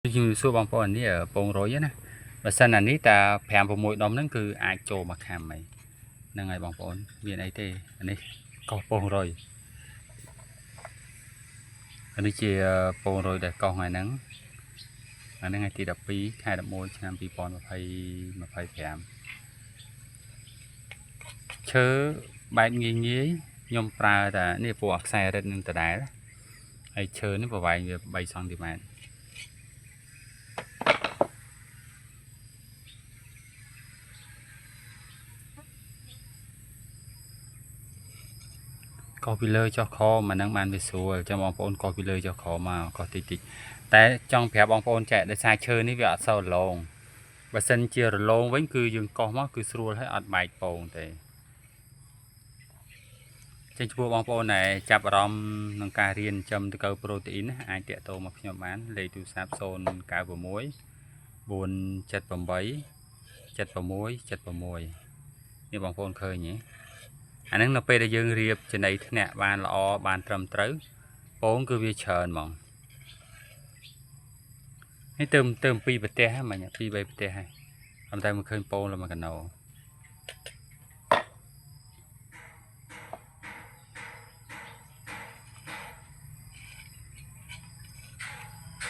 ជំរាបសួរបងប្អូននេះពងរុយណាបើសិនអានេះតា5 6ដុំហ្នឹងគឺអាចចូលមកខាំហើយហ្នឹងហើយបងប្អូនមានអីទេអានេះកោះពងរុយអានេះជាពងរុយដែលកោះថ្ងៃហ្នឹងអានេះថ្ងៃទី12ខែ11ឆ្នាំ2025ឈើបែបងាយងាយខ្ញុំប្រើតែនេះពួកអាខ្សែរឹតនឹងដដែលហើយឈើនេះប្រវែងវា3សង់ទីម៉ែត្រកោះពីលើចុះខមកហ្នឹងបានវាស្រួលអញ្ចឹងបងប្អូនកោះពីលើចុះខមកកោះតិចតិចតែចង់ប្រាប់បងប្អូនចែកដោយសារឈើនេះវាអត់សូវរលោងបើសិនជារលោងវិញគឺយើងកោះមកគឺស្រួលហើយអត់បែកពងទេចឹងចំពោះបងប្អូនដែលចាប់អារម្មណ៍នឹងការរៀនចិញ្ចឹមដង្កូវប្រូតេអ៊ីនណាអាចតាក់ទងមកខ្ញុំបានលេខទូរស័ព្ទ096 478 76 76នេះបងប្អូនឃើញទេអាហ្នឹងនៅពេលដែលយើងរៀបចំណីធ្នាក់បានល្អបានត្រឹមត្រូវពងគឺវាច្រើនហ្មងនេះទៅទៅពីប្រទេសហ្នឹងមិញពី3ប្រទេសហើយប៉ុន្តែមិនឃើញពងលមកកណោ